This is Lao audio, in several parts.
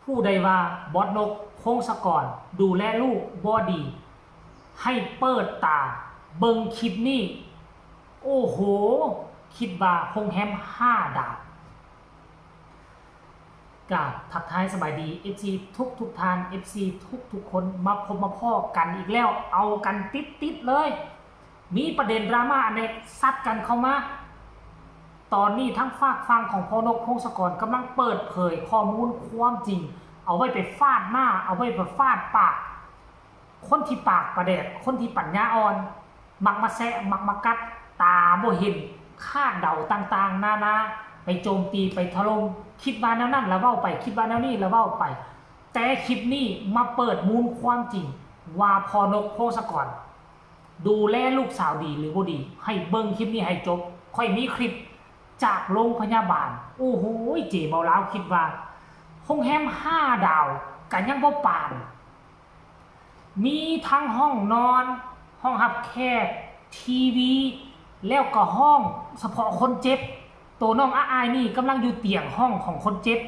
ຜູ້ໃດວ່າບອດນົກ ພົງສະກອນ ດູແລລູກບໍ່ດີ ໃຫ້ເປີດຕາເບິ່ງຄລິບນີ້. ໂອ້ໂຫ ຄິດວ່າໂຮງແຮມຫ້າດາວ. ກາບທັກທາຍສະບາຍດີ ເອັຟຊີ ທຸກໆທ່ານ ເອັຟຊີ ທຸກໆຄົນ ມາພົບມາພໍ້ກັນອີກແລ້ວ ເອົາກັນຕິດໆເລີຍ. ມີປະເດັນດຣາມາອັນໃດຊັດກັນເຂົ້າມາ. ຕອນນີ້ທາງຟາກຝັ່ງຂອງພໍ່ນົກ ພົງສະກອນ ກຳລັງເປີດເຜີຍຂໍ້ມູນຄວາມຈິງ ເອົາໄວ້ໄປຟາດໜ້າ ເອົາໄວ້ໄປຟາດປາກ ຄົນທີ່ປາກປາແດກ ຄົນທີ່ປັນຍາອ່ອນ ມັກມາແຊະ ມັກມາກັດ ຕາບໍ່ເຫັນ ຄາດເດົາຕ່າງໆນານາ ໄປໂຈມຕີ ໄປຖະຫຼົ່ມ ຄິດວ່າແນວນັ້ນລະເວົ້າໄປ ຄິດວ່າແນວນີ້ລະເວົ້າໄປ. ແຕ່ຄລິບນີ້ມາເປີດມູນຄວາມຈິງວ່າພໍ່ນົກ ພົງສະກອນ ດູແລລູກສາວດີຫຼືບໍ່ດີ. ໃຫ້ເບິ່ງຄລິບນີ້ໃຫ້ຈົບ. ຂ້ອຍມີຄລິບຈາກໂຮງພະຍາບານ. ໂອ້ໂຫຍ ເຈເບົາລາວຄິດວ່າໂຮງແຮມຫ້າດາວກະຍັງບໍ່ປານ. ມີທັງຫ້ອງນອນ, ຫ້ອງຮັບແຂກ, ທີວີ ແລ້ວກໍຫ້ອງສະເພາະຄົນເຈັບ. ໂຕນ້ອງອາອາຍນີ້ກຳລັງຢູ່ຕຽງຫ້ອງຂອງຄົນເຈັບ.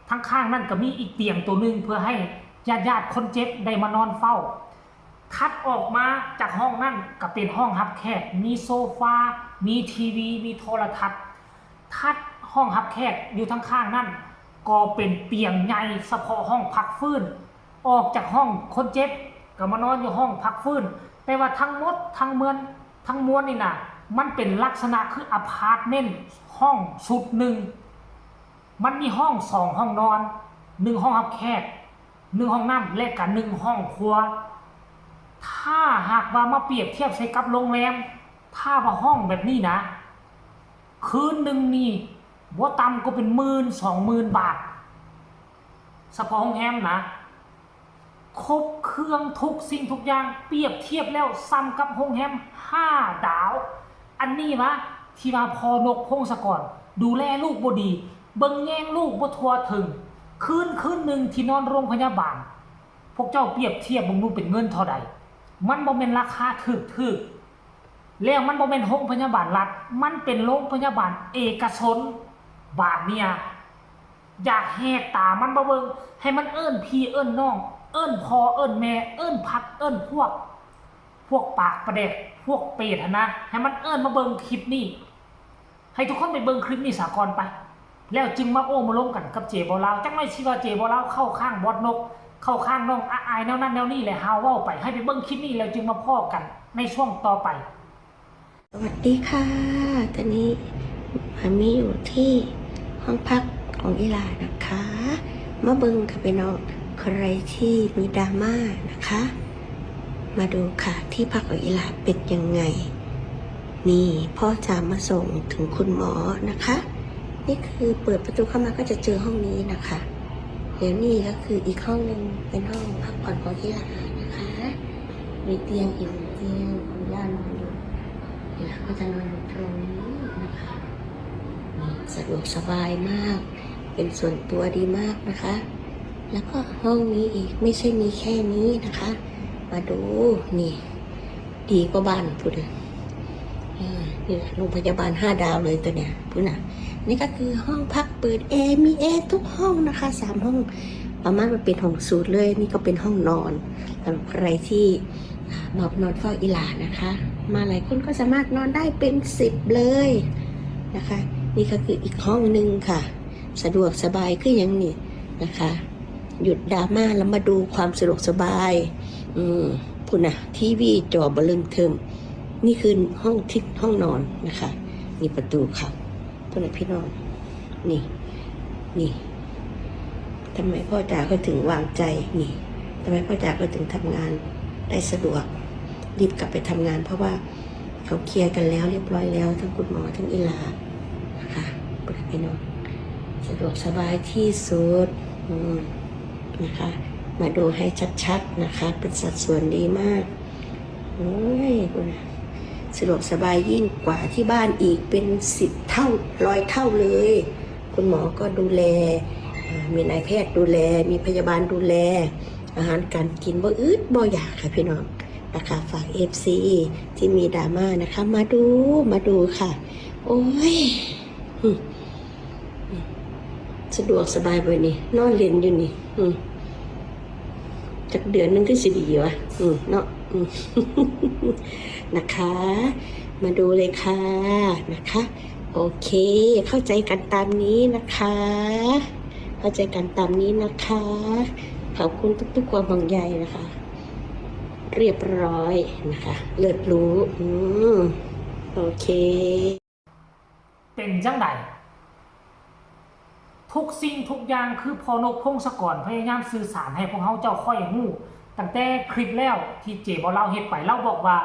ທາງຂ້າງນັ້ນກໍມີອີກຕຽງໂຕໜຶ່ງ ເພື່ອໃຫ້ຍາດໆຄົນເຈັບໄດ້ມານອນເຝົ້າ. ຖັດອອກມາຈາກຫ້ອງນັ້ນກໍເປັນຫ້ອງຮັບແຂກ, ມີໂຊຟາ, ມີທີວີ, ມີໂທລະທັດ. ຖັດຫ້ອງຮັບແຂກຢູ່ທາງຂ້າງນັ້ນ ກໍເປັນຕຽງໃຫຍ່ສະເພາະຫ້ອງພັກຟື້ນ. ອອກຈາກຫ້ອງຄົນເຈັບ ກໍມານອນຢູ່ຫ້ອງພັກຟື້ນ. ແຕ່ວ່າທັງໝົດທັງມວນ ທັງມວນນີ້ນະ ມັນເປັນລັກສະນະຄືອາພາດເມັນຫ້ອງຊຸດໜຶ່ງ. ມັນມີຫ້ອງສອງຫ້ອງນອນ, ໜຶ່ງຫ້ອງຮັບແຂກ, ໜຶ່ງຫ້ອງນ້ຳ ແລະ ກະໜຶ່ງຫ້ອງຄົວ. ຖ້າຫາກວ່າມາປຽບທຽບໃສ່ກັບໂຮງແຮມ, ຖ້າວ່າຫ້ອງແບບນີ້ນະ ຄືນໜຶ່ງນີ້ບໍ່ຕ່ຳກວ່າເປັນໝື່ນ ສອງໝື່ນບາດ ສະເພາະໂຮງແຮມນະ. ຄົບເຄື່ອງທຸກສິ່ງທຸກຢ່າງ ປຽບທຽບແລ້ວສ່ຳກັບໂຮງແຮມຫ້າດາວ. ອັນນີ້ວະ ທີ່ວ່າພໍ່ນົກ ພົງສະກອນ ດູແລລູກບໍ່ດີ ເບິ່ງແຍງລູກບໍ່ທົ່ວເຖິງ. ຄືນ ຄືນໜຶ່ງທີ່ນອນໂຮງພະຍາບານ ພວກເຈົ້າປຽບທຽບເບິ່ງດູເປັນເງິນເທົ່າໃດ? ມັນບໍ່ແມ່ນລາຄາຖືກໆ ແລ້ວມັນບໍ່ແມ່ນໂຮງພະຍາບານລັດ ມັນເປັນໂຮງພະຍາບານເອກະຊົນ. ບາດເນີ້ຍ ຢາກແຫກຕາມັນມາເບິ່ງ ໃຫ້ມັນເອີ້ນພີ່ເອີ້ນນ້ອງ ເອີ້ນພໍ່ເອີ້ນແມ່ ເອີ້ນພັກເອີ້ນພວກ ພວກປາກປາແດກ ພວກເປດຫັ້ນນະ ໃຫ້ມັນເອີ້ນມາເບິ່ງຄລິບນີ້. ໃຫ້ທຸກຄົນໄປເບິ່ງຄລິບນີ້ສາກ່ອນໄປ ແລ້ວຈຶ່ງມາໂອ້ມາລົມກັນກັບເຈເບົາລາວ. ຈັກໜ້ອຍຊິວ່າເຈເບົາລາວເຂົ້າຂ້າງບອດນົກ ເຂົ້າຂ້າງນ້ອງອາອາຍ ແນວນັ້ນແນວນີ້ແຫຼະ ຫາເວົ້າໄປ. ໃຫ້ໄປເບິ່ງຄລິບນີ້ແລ້ວຈຶ່ງມາພໍ້ກັນໃນຊ່ວງຕໍ່ໄປ. สวัสดีค่ะ ตอนนี้มามีอยู่ที่ห้องพักของอีหล่านะคะ มาเบิ่งค่ะพี่น้อง ใครที่มีดราม่านะคะ มาดูค่ะ ที่พักของอีหล่าเป็นยังไง นี่พ่อจ๋ามาส่งถึงคุณหมอนะคะ นี่คือเปิดประตูเข้ามาก็จะเจอห้องนี้นะคะ เดี๋ยวนี่ก็คืออีกห้องหนึ่งเป็นห้องพักผ่อนของอีหล่านะคะ มีเตียงอีกหนึ่งเตียง คุณย่านอนอยู่ อีหล่าก็จะนอนอยู่ตรงนี้นะคะ นี่สะดวกสบายมาก เป็นส่วนตัวดีมากนะคะ แล้วก็ห้องนี้อีก ไม่ใช่มีแค่นี้นะคะ มาดู นี่ ดีกว่าบ้านพุ้นเด้อ เออ นี่ล่ะ โรงพยาบาลห้าดาวเลยตัวเนี้ย พุ้นน่ะ นี่ก็คือห้องพักเปิดแอร์ มีแอร์ทุกห้องนะคะ สามห้อง ประมาณว่าเป็นห้องสูตรเลย นี่ก็เป็นห้องนอน สำหรับใครที่ อ่า มานอนเฝ้าอีหล่านะคะ มาหลายคนก็สามารถนอนได้เป็นสิบเลยนะคะ นี่ก็คืออีกห้องหนึ่งค่ะ สะดวกสบายคือหยังนี่นะคะ หยุดดราม่าแล้วมาดูความสะดวกสบาย อืม พุ้นน่ะ ทีวีจอเบิ่มเริ่มเทิ่ม นี่คือห้องที่ ห้องนอนนะคะ นี่ประตูเข้า พุ้นน่ะพี่น้อง นี่ นี่ ทำไมพ่อจ๋าเขาถึงวางใจ นี่ ทำไมพ่อจ๋าเขาถึงทำงานได้สะดวก รีบกลับไปทำงาน เพราะว่าเขาเคลียร์กันแล้วเรียบร้อยแล้ว ทั้งคุณหมอทั้งอีหล่านะคะ พุ้นน่ะพี่น้อง สะดวกสบายที่สุด อืม นะคะ มาดูให้ชัดๆนะคะ เป็นสัดส่วนดีมาก โอ้ย พุ้นน่ะ สะดวกสบายยิ่งกว่าที่บ้านอีกเป็นสิบเท่า ร้อยเท่าเลย คุณหมอก็ดูแล อ่า มีนายแพทย์ดูแล มีพยาบาลดูแล อาหารการกินบ่อึดบ่อยากค่ะพี่น้อง นะคะ ฝาก เอฟซี ที่มีดราม่านะคะ มาดู มาดูค่ะ โอ้ย อืม อืม ສະດວກສະບາຍບໍ່ນີ້? ນອນຫຼິ້ນຢູ່ນີ້. ອືມ ຈັກເດືອນໜຶ່ງຄືຊິດີວະ? ອືມ ເນາະ. ອືມ ນະຄະ ມາດູເລີຍຄ່ະ ນະຄະ. ໂອເຄ ເຂົ້າໃຈກັນຕາມນີ້ນະຄະ ເຂົ້າໃຈກັນຕາມນີ້ນະຄະ. ຂອບຄຸນທຸກໆຄວາມຫ່ວງໃຍນະຄະ. ຮຽບຮ້ອຍນະຄະ ເລີດຫຼູ. ອືມ ໂອເຄ. ເປັນຈັ່ງໃດ? ທຸກສິ່ງທຸກຢ່າງ ຄືພໍ່ນົກ ພົງສະກອນ ພະຍາຍາມສື່ສານໃຫ້ພວກເຮົາເຈົ້າຂ້ອຍຮູ້ ຕັ້ງແຕ່ຄລິບແລ້ວທີ່ເຈບໍ່ລາວເຮັດໄປ. ລາວບອກວ່າ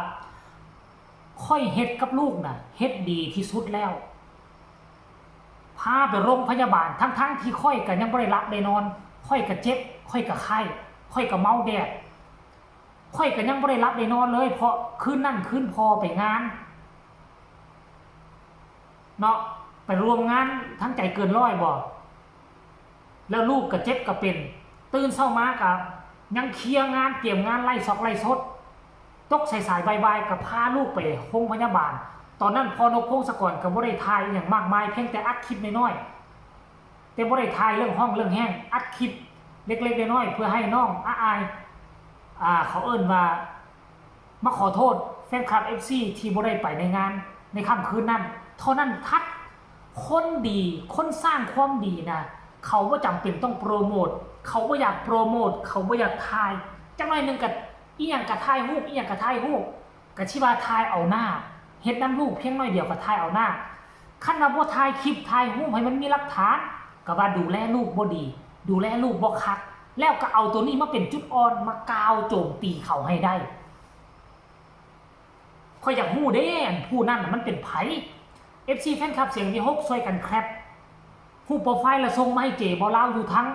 ຂ້ອຍເຮັດກັບລູກນະ ເຮັດດີທີ່ສຸດແລ້ວ ພາໄປໂຮງພະຍາບານ ທັງໆທີ່ຂ້ອຍກະຍັງບໍ່ໄດ້ຫຼັບໄດ້ນອນ ຂ້ອຍກະເຈັບ ຂ້ອຍກະໄຂ້ ຂ້ອຍກະເມົາແດດ ຂ້ອຍກະຍັງບໍ່ໄດ້ຫຼັບໄດ້ນອນເລີຍ ເພາະຄືນນັ້ນຄືນພໍ່ໄປງານເນາະ ໄປຮ່ວມງານທັງໃຈເກີນຮ້ອຍບໍ ແລ້ວລູກກະເຈັບກະເປັນ ຕື່ນເຊົ້າມາກະຍັງເຄຍງານ ກຽມງານໄລຊອກໄລສົດ ຕົກສາຍໆບ່າຍໆກະພາລູກໄປໂຮງພະຍາບານ. ຕອນນັ້ນພໍ່ນົກ ພົງສະກອນ ກະບໍ່ໄດ້ຖ່າຍອີ່ຫຍັງມາກມາຍ ພຽງແຕ່ອັດຄລິບນ້ອຍໆ ແຕ່ບໍ່ໄດ້ຖ່າຍເລື່ອງຮ້ອງເລື່ອງແຮງ ອັດຄລິບເລັກໆນ້ອຍໆ ເພື່ອໃຫ້ນ້ອງອາອາຍ ອ່າ ເຂົາເອີ້ນວ່າມາຂໍໂທດແຟນຄລັບ ເອັຟຊີ ທີ່ບໍ່ໄດ້ໄປໃນງານໃນຄ່ຳຄືນນັ້ນເທົ່ານັ້ນທັດ. ຄົນດີ ຄົນສ້າງຄວາມດີນະ ເຂົາບໍ່ຈຳເປັນຕ້ອງໂປຣໂມດ ເຂົາບໍ່ຢາກໂປຣໂມດ ເຂົາບໍ່ຢາກຖ່າຍ ຈັກໜ້ອຍໜຶ່ງກະ ອີ່ຫຍັງກະຖ່າຍຮູບ ອີ່ຫຍັງກະຖ່າຍຮູບ ກະຊິວ່າຖ່າຍເອົາໜ້າ ເຮັດນຳລູກພຽງໜ້ອຍດຽວກະຖ່າຍເອົາໜ້າ. ຄັນວ່າບໍ່ຖ່າຍຄລິບຖ່າຍຮູບໃຫ້ມັນມີຫຼັກຖານ ກະວ່າດູແລລູກບໍ່ດີ ດູແລລູກບໍ່ຄັກ ແລ້ວກະເອົາໂຕນີ້ມາເປັນຈຸດອ່ອນ ມາກ່າວໂຈມຕີເຂົາໃຫ້ໄດ້. ຂ້ອຍຢາກຮູ້ເດ້ ອັນຜູ້ນັ້ນນະມັນເປັນໃຜ? ເອັຟຊີ ແຟນຄລັບສຽງທີຫົກ ຊ່ວຍກັນແຄປຮູບໂປຣໄຟລະສົ່ງມາໃຫ້ເຈບໍ່ລາວຢູ່ທາງ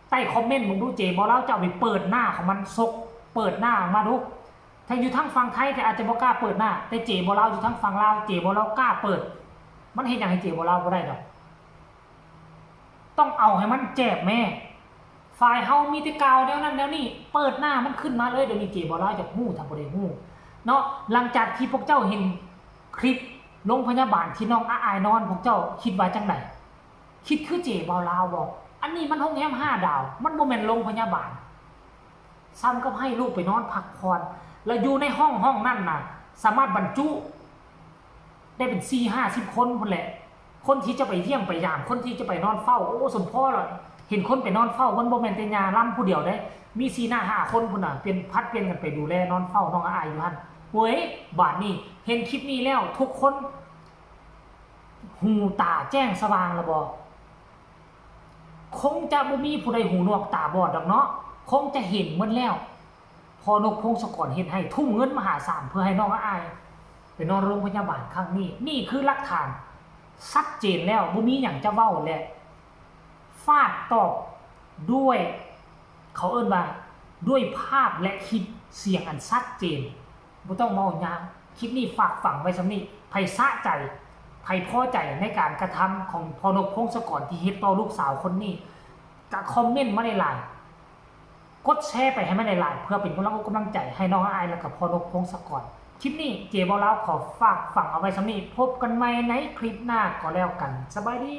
ໃຕ້ຄອມເມັນເບິ່ງດູ ເຈບໍ່ລາວຈະເອົາໄປເປີດໜ້າຂອງມັນ ຊົກເປີດໜ້າອອກມາດູ. ຖ້າຢູ່ທາງຝັ່ງໄທແທ້ອາດຈະບໍ່ກ້າເປີດໜ້າ ແຕ່ເຈບໍ່ລາວຢູ່ທາງຝັ່ງລາວ ເຈບໍ່ລາວກ້າເປີດ. ມັນເຮັດຫຍັງໃຫ້ເຈບໍ່ລາວບໍ່ໄດ້ດອກ. ຕ້ອງເອົາໃຫ້ມັນແຈບແມ້. ຝ່າຍເຮົາມີແຕ່ກ່າວແນວນັ້ນແນວນີ້ ເປີດໜ້າມັນຂຶ້ນມາເລີຍ. ດຽວນີ້ເຈບໍ່ລາວຢາກຮູ້ ຖ້າບໍ່ໄດ້ຮູ້ເນາະ. ຫຼັງຈາກທີ່ພວກເຈົ້າເຫັນຄລິບໂຮງພະຍາບານທີ່ນ້ອງອາອາຍນອນ ພວກເຈົ້າຄິດວ່າຈັ່ງໃດ? ຄິດຄືເຈບໍ່ລາວບໍ່? ອັນນີ້ມັນໂຮງແຮມຫ້າດາວ ມັນບໍ່ແມ່ນໂຮງພະຍາບານ. ສ່ຳກັບໃຫ້ລູກໄປນອນພັກຜ່ອນ ແລ້ວຢູ່ໃນຫ້ອງ ຫ້ອງນັ້ນນະ ສາມາດບັນຈຸໄດ້ເປັນສີ່ຫ້າສິບຄົນພຸ້ນແຫຼະ. ຄົນທີ່ຈະໄປຢ້ຽມໄປຢາມ ຄົນທີ່ຈະໄປນອນເຝົ້າ ໂອ້ ສົມພໍລະ. ເຫັນຄົນໄປນອນເຝົ້າ ມັນບໍ່ແມ່ນແຕ່ຍ່າລຳຜູ້ດຽວເດ້ ມີສີ່ຫ້າຄົນພຸ້ນນະ ເປັນ ຜັດປ່ຽນກັນໄປດູແລນອນເຝົ້ານ້ອງອາອາຍຢູ່ຫັ້ນ. ໂອ້ຍ ບາດນີ້ເຫັນຄລິບນີ້ແລ້ວ ທຸກຄົນຫູຕາແຈ້ງສະຫວ່າງລະບໍ່? ຄົງຈະບໍ່ມີຜູ້ໃດຫູໜວກຕາບອດດອກເນາະ ຄົງຈະເຫັນໝົດແລ້ວ. ພໍ່ນົກ ພົງສະກອນ ເຮັດໃຫ້ ທຸ່ມເງິນມະຫາສານເພື່ອໃຫ້ນ້ອງອາອາຍໄປນອນໂຮງພະຍາບານຄັ້ງນີ້. ນີ້ຄືຫຼັກຖານຊັດເຈນແລ້ວ ບໍ່ມີຫຍັງຈະເວົ້າ ແລະ ຟາດຕອບດ້ວຍ ເຂົາເອີ້ນວ່າ ດ້ວຍພາບ ແລະ ຄລິບສຽງອັນຊັດເຈນ. ບໍ່ຕ້ອງເວົ້າຍາວ ຄລິບນີ້ຝາກຝັງໄວ້ສ່ຳນີ້. ໃຜສະໃຈ ໃຜພໍໃຈໃນການກະທຳຂອງພໍ່ນົກ ພົງສະກອນ ທີ່ເຮັດຕໍ່ລູກສາວຄົນນີ້ ກະຄອມເມັນມາຫຼາຍໆ ກົດແຊໄປໃຫ້ມັນຫຼາຍໆ ເພື່ອເປັນກຳລັງອົກກຳລັງໃຈໃຫ້ນ້ອງອາອາຍ ແລະ ກະພໍ່ນົກ ພົງສະກອນ. ຄລິບນີ້ເຈບໍ່ລາວຂໍຝາກຝັງເອົາໄວ້ສ່ຳນີ້ ພົບກັນໃໝ່ໃນຄລິບໜ້າກໍແລ້ວກັນ. ສະບາຍດີ.